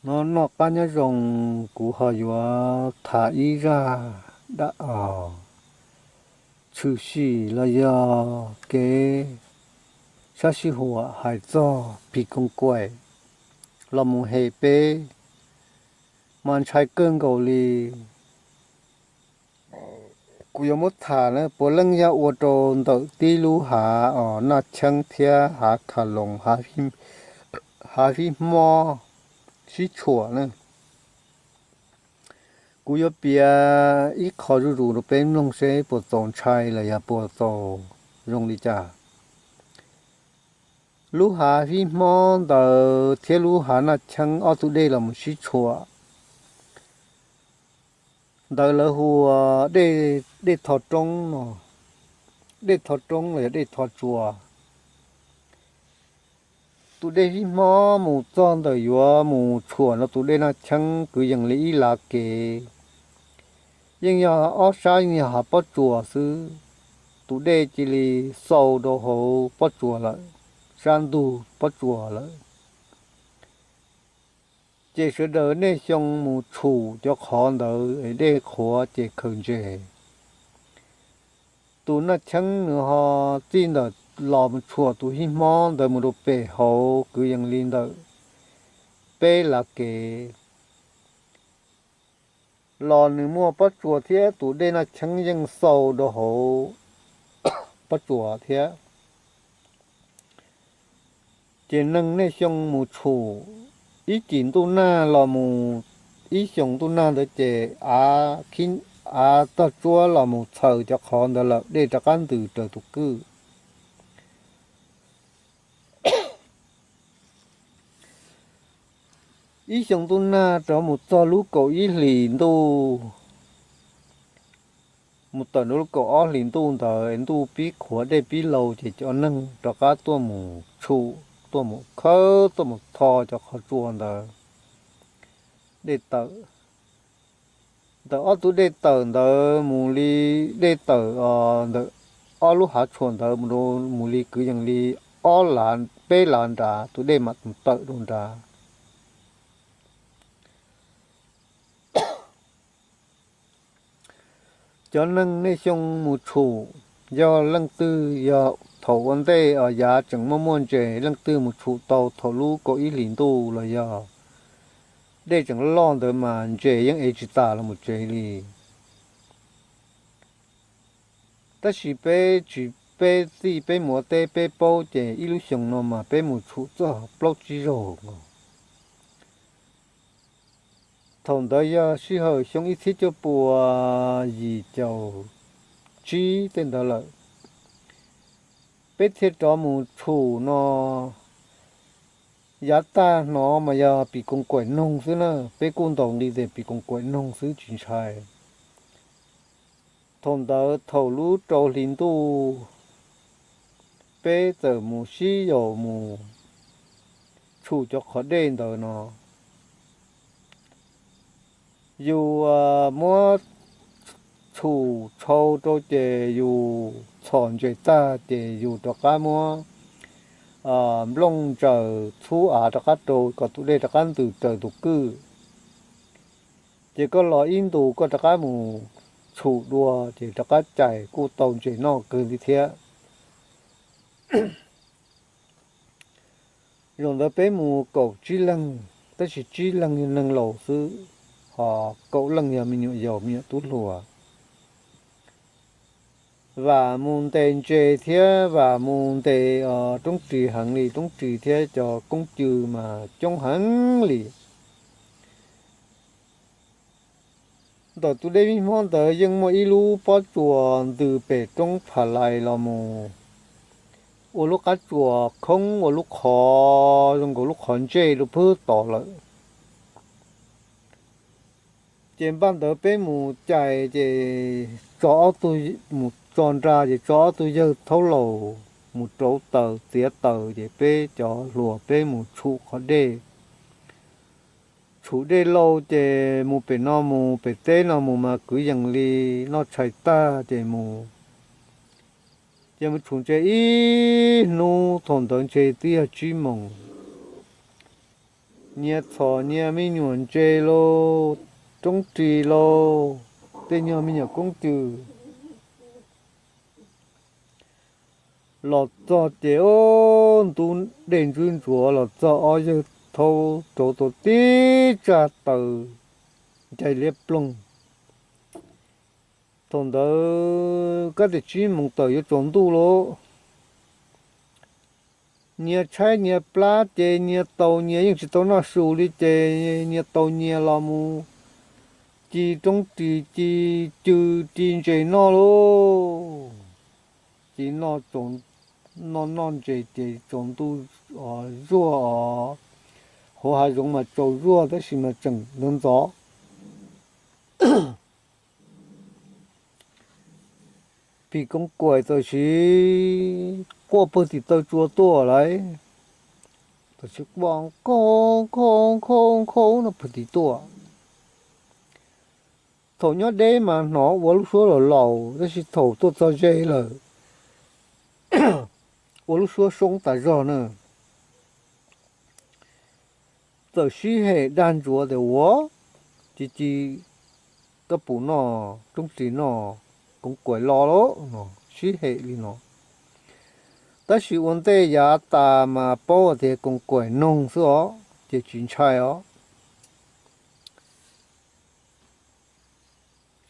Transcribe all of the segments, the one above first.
No noj qab nyob zoo, kuv ho yuav tham ib zaj dab os tshwm sim los yog kev sab sij huam hais txog Phim Koos Kaim los mus hem peb mas ntshai kawg nkaus li. Kuv yuav muab tham na puav leej yog ua rau ntawm tib lub hav os Naj Cheeb thiab hav Kha Loos, hav Fib Hmob sib tshuam na. Kuv yuav piav ib qho zuj zus rau peb mloog seb puas txaus ntshai los yog puas txaus zoo li cas. Lub hav Fib Hmob ntawd thiab lub hav Naj Cheeb ob tug dej los mus sib tshuam ntawd lawv hu ua dej Tho Roob no, dej Tho Roob los yog dej Tho Tsua. Tus dej Fib Hmob mus txog ntawm yuav mus tshuam no tus dej Naj Cheeb kwv yees li ib lav kev, yeej yog ob sab yeej yog hav pob tsuas xwb. Tus dej cia li xau rau hauv pob tsuas lawm, sab ntug pob tsuas lawm. Ces sawv daws niaj xyoo mus tshum cov qhov ntawd es dej qhuav ces khaws ntses. Tus Naj Cheeb nws ho txij ntawm los mus tshuam tus Fib Hmob ntawd mus rau pem hauv kwv yees li ntawm peb lav kev los nws muaj pob tsuas thiab tus dej Naj Cheeb yeej xau rau hauv pob tsuas thiab. Ces neeg niaj xyoo mus tshum, ib cim ntuj nag los mus, ib xyoos ntuj nag ntawd ces av tog tsuab los mus txhaws cov qhov ntawd lawm dej rov qab ntws raws tus kwj. Ib xyoo ntuj nag rov mus txog lub kaum ib hlis ntuj, mus tawm rau lub kaum ob hlis ntuj ntawd ntuj pib qhuav dej pib laus ces cov neeg rov qab tuaj mus tshum, tuaj mus khawb, tuaj mus tho cov qhov tsua ntawd dej tawm. Ntawm ob tug dej tawm ntawd mus li, dej tawm ntawm ob lub hav tshuam ntawd mus li kwv yees li ob, peb lav nrad tus dej mam mus tawm rau nrad. Cov neeg niaj xyoo mus tshum, yog leej twg yog thaum ua ntej os yav tseem muaj muaj ntses, leej twg mus tshum tau thaum lub kaum ib hlis ntuj los yog dej tseem loj ntawd mas ntses yeej ev tsis tas los mus tsev li. Tab sis peb tsis, peb txij peb muav teb peb paub ces ib lub xyoo no mas peb mus tshum txog plaub tsib zaug. Thaum ntawd yog sij hawm xyoo ib txhiab cuaj pua yim caum tsib tej ntawd lawm, peb thiaj rov mus tshum no. Yav tag hnov mas yog Phim Koos Kaim noog xwb na, peb kuj ntaus nqi tias Phim Koos Kaim noog xwb tsis ntshai. Thaum ntawd thaum lub rau hli ntuj, peb txawm mus sib yaum mus tshum cov qhov dej ntawd no. Yus muab tshum tshau rau ces yus txhom ntses tag ces yus rov qab muab nplooj ntsaws txhub av rov qab rau kom tus dej rov qab ntws raws tus kwj. Ces koj los ib ntus koj rov qab mus tshum dua ces rov qab cais kuj tau ntses noj kawg li thiab. Zaum ntawd peb mus kaum tsib leeg, tab sis tsib leeg yog neeg laus xwb, ho kaum leej yog me nyuam yaus me nyuam tub hluas. Vam mus ntes ntses thiab vam mus ntes roob ris heev li, roob ris thiab cov koob cw mas coob heev li. Ntawm tus dej Vij Hmob ntawd yeej muaj ib lub pob tsuas ntws pem roob Pha Lais los mus ua lub qab tsuas khoob ua lub qhov zoo nkaus lub qhov ntsej rau pwg tod lawm. Ces npaj ntawd peb mus cais ces tso ob tug, mus tso nra ces tso ob tug yawg thaub laus mus rauv taws txiav taws ces peb cov hluas peb mus tshum qhov dej. Tshum dej lauj ces mus pem no mus pem teb no mus mas kwv yees li noj tshais tag ces mus. Ces mus tshum ntses ib hnub, thaum ntawd ntshe twb yog tsib moos. Nyias txhom nyias me nyuam ntses lauj, roob ris lauj, tej nyuag me nyuam koob twm. Los txog ces ub, ntub dej ntsuab ntsuav los txog ob yawg thaub rauv tau tib tsag taws ncaig liab ploog. Thaum ntawd kab tias tsib moos tawm yuav tsaus ntuj lauj. Nyias tshaib nyias plab ces nyias taus nyias yeej tsis tau noj su li ces nyias taus nyias los mus ci roob ris ci cw ci ntses noj lauj. Ci noj, noj noj ntses ces tsaus ntuj zuag os. Hauv hav zoov mas tsaus zuag tab sis mas tseem ntxov ntxov. Phim Koos Kaim txawm sis quaj pawg tim taw tsua tuaj lauj. Txawm sis quaj nkauj nkauj nkauj nkauj no pawg tim tuaj. Thaum nyob deb mas hnov ua lub suab laus laus tab sis thaum tuaj txog ze lawm ua lub suab soob tas zog na. Txawm sib hem dag ntsuav tias ua, ci ci, koj puas noj roob ris noj, Koos Kaim los lauj no, sib hem li no. Tab sis ua ntej yav tas mas paub tias Koos Kaim noog xwb os ces tsis ntshai os.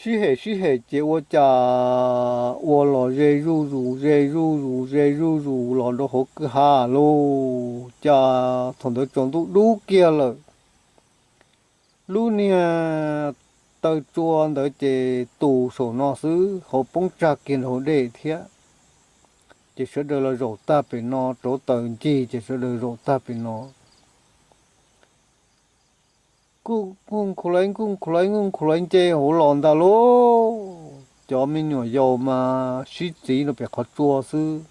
Sib hem sib hem ces ua cas ua los ze zuj zus ze zuj zus ze zuj zus los rau hauv kwj ha lauj. Cas thaum ntawd tsaus ntuj dub kiag lawm. Lub niag taw tsua ntawd ces tus saum no xwb, hauv poob tsag kiag nraum dej thiab. Ces sawv daws los zaum tag pem no, rauv taws ncig ces sawv daws zaum tag pem no. Kuj nkuj nku lauj nkuj nku lauj nkuj nku lauj nce hauv los ntag lauj. Cov me nyuam yaus mas sib txiv rau pem qhov tsua xwb.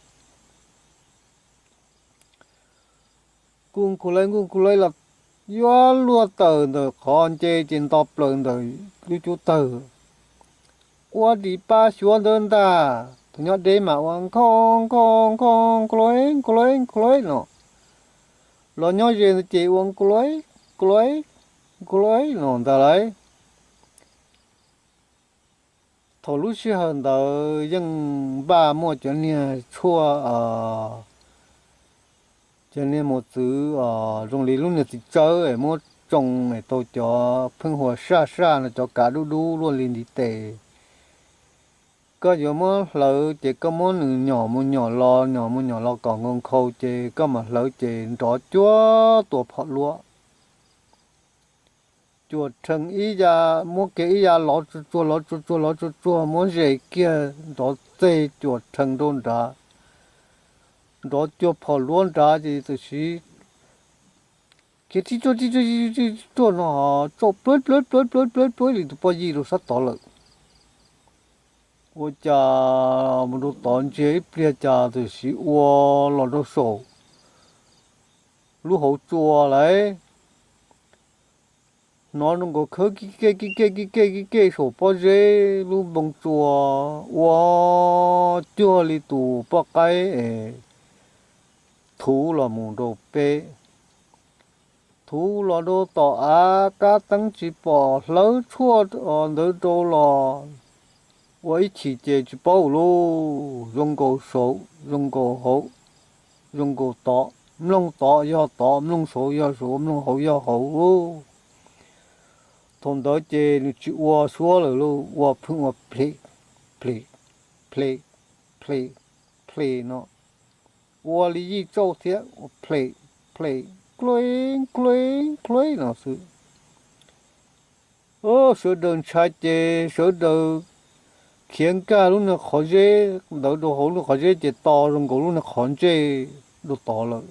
Kuj nku lauj nkuj nku lauj los yuav luag tawm ntawm qhov nce ces nto plaws ntawm lub cub tawg. Ua ris pa xyuav ntawd ntag, thaum nyob deb mas ua nkauj nkauj nkauj nku lauj nku lauj nku lauj no. Los nyob ze ntawd ces ua nku lauj nku lauj nku lauj no ntag lauj. Thaum lub sij hawm ntawd yeej npaj muaj cov niag tshuaj, cov niag mos txwv zoo li lub niag txiv tsawb es muab tsoo es tau cov pheej huas saj saj no, cov kav dub dub luaj li ntiv tes. Koj yuav muab hlawv ces koj muab nws nyom mus nyom los nyom mus nyom los kom nkhaus nkhaus ces koj mam hlawv ces nrov cuag tua phom luab. Cuam rhees ib ya, muab kiag ib ya lov tsuag tsuag lov tsuag tsuag lov tsuag tsuag muab zes kiag nrov txeg cuam rhees rau nrad. Nrov cuag phom luab nrad ces tam sim kiag tib tsuag tib tsuag tib tsuag no tsauj pluav pluav pluav pluav pluav pluav li tus poj yij rau sab tod lawm. Ua cas mus rau tod ntsia ib pliag cas tam sim ua los rau saum lub hauv tsua lauj. Hnov zoo nkaus khawb kib kej kib kej kib kej kib kej saum pob zeb lub npoo tsua, ua cuag li tus poj qaib es thuv los mus rau peb. Thuv los rau tom av kab teeb tsis pom hlawv tshuaj ntawd rau los ua ib chim ces tsis paub lauj, zoo nkaus saud zoo nkaus hauv, zoo nkaus tod mloog tod yog tod mloog saud yog saud mloog hauv yog hauv. Thaum ntawd ces nws tsis ua suab lawm lauj, ua pheej ua ples ples ples ples ples no, ua li yij tsauj thiab ua ples ples klueb klueb klueb no xwb. Sawv daws ntshai ces sawv daws khiav nkag lub niag qhov zeb ntawd rau hauv lub qhov zeb ces to zoo nkaus lub niag qhov ntsej rau tod lawm.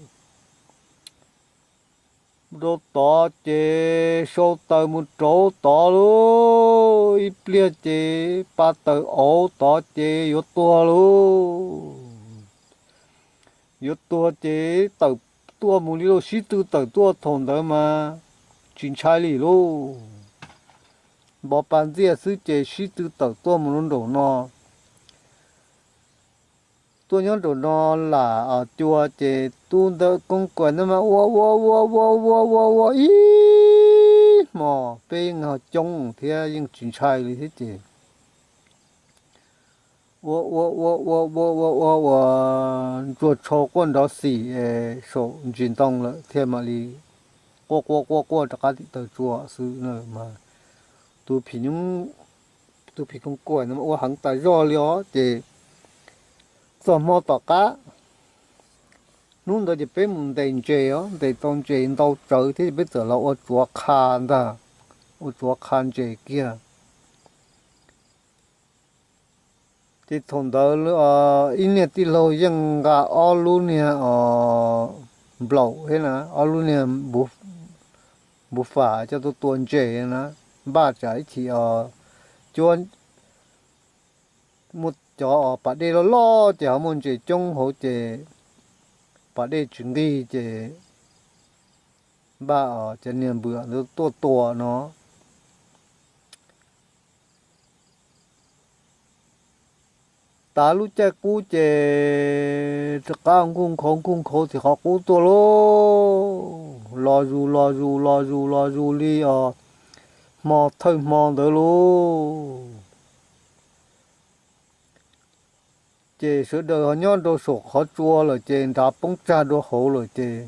Rau tod ces sau taws mus rauv tod lauj, ib pliag ces pa taws auv tod ces yuav tuag lauj. Yuav tuag ces tawm tuaj mus li lauj, sib tw tawm tuaj thaum ntawd mas tsis ntshai li lauj. Npov pa ntxiaj xwb ces sib tw tawm tuaj mus rau nraum no. Tuaj nyob rau no lam cua ces tub ntawm koob kuam ntawd mas ua ua ua ua ua ua ua ib hmos, peb yeej ho coob thiab yeej tsis ntshai li thiab ces ua ua ua ua ua ua ua ua ntsuag tshau quaj nrov xim saum ntsis ntoo lawm thiaj mam li quaj quaj quaj quaj rov qab tim taw tsua xwb na. Mas tus phim nyuj, tus phim koob kuam no ua heev tas zog li os ces txog hmo tom qab hnub ntawd ces peb mus ntes ntses os, ntes tau ntses ntau tsawv thiab peb txawm los ua tsuav qha ntag, ua tsuav qha ntses kiag. Ces thaum ntawd ib niag tij laug yeej nqa ob lub niag nplaum thiab na, ob lub niag npuv fam coj tuaj tua ntses na, npaj tsam ib chim cuab muaj cov pas dej loj loj ces ho muaj ntses coob hauv ces pas dej tsis nqig ces npaj cov niag npwam ntawd tuaj tua no. Tav lub caij qub ces rov qab nkuj nkhaus nkuj nkhaus tim qhov qub tuaj lauj, los zus los zus los zus los zus li os hmo thawj hmo ntawd lauj. Ces sawv daws ho nyob rau saum qhov tsua lawm ces nrad poob tsag dua hauv lawm ces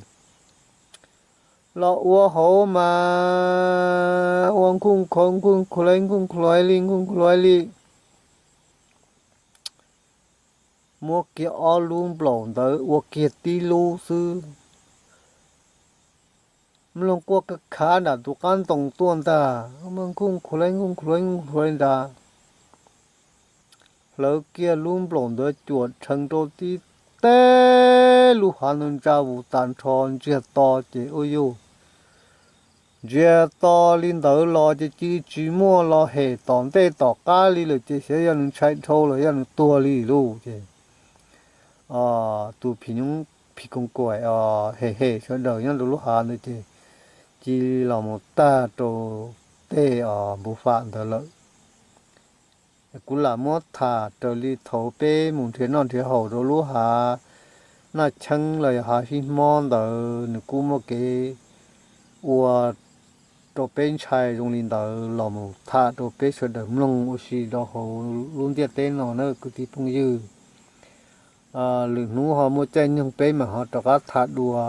los ua hauv mas ua nkuj nkhaus nkuj nkhaus nkuj nkhaus li nkuj nkhaus li. Muab kiag ob lub nplaum ntawd ua kiag tib lub xwb. Mloog quaj khav khav nram tus qab ntoo tuaj ntag, nkuj nkhaus li nkuj nkhaus li nkuj nkhaus li ntag. Hlawv kiag lub nplaum ntawd cuam rheev rau tib teg lub hav ntawd ntsa vus tas nrho ntsiag to ces ua yuj ntsiag to li ntawd los ces cia li tsis muaj los hem tom ntej tom qab li lawm ces xyov yog nws ntshai dhau los yog nws tuag li lauj ces tus phim nyuj phim koos kaim hem hem sawv daws nyob rau lub hav ntawd ces cia li los mus tag rau tej npuv fam ntawd lawm. Kuv lam muab tham raws li thaum peb mus nrhiav noj nrhiav haus rau lub hav Naj Cheeb los yog hav Fij Mob ntawd nws kuj muaj kev ua rau peb ntshai zoo li ntawd los mus tham rau peb sawv daws mloog ua si rau hauv lub ntiaj teb no na kwv tij phooj ywg. Lwm hnub ho muaj caij nyoog peb mam ho rov qab tham dua.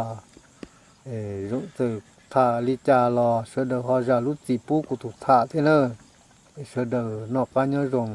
Txawm tham li cas los sawv daws ho zam lub txim pub kuv tus tham thiab na. Sawv daws noj qab nyob zoo.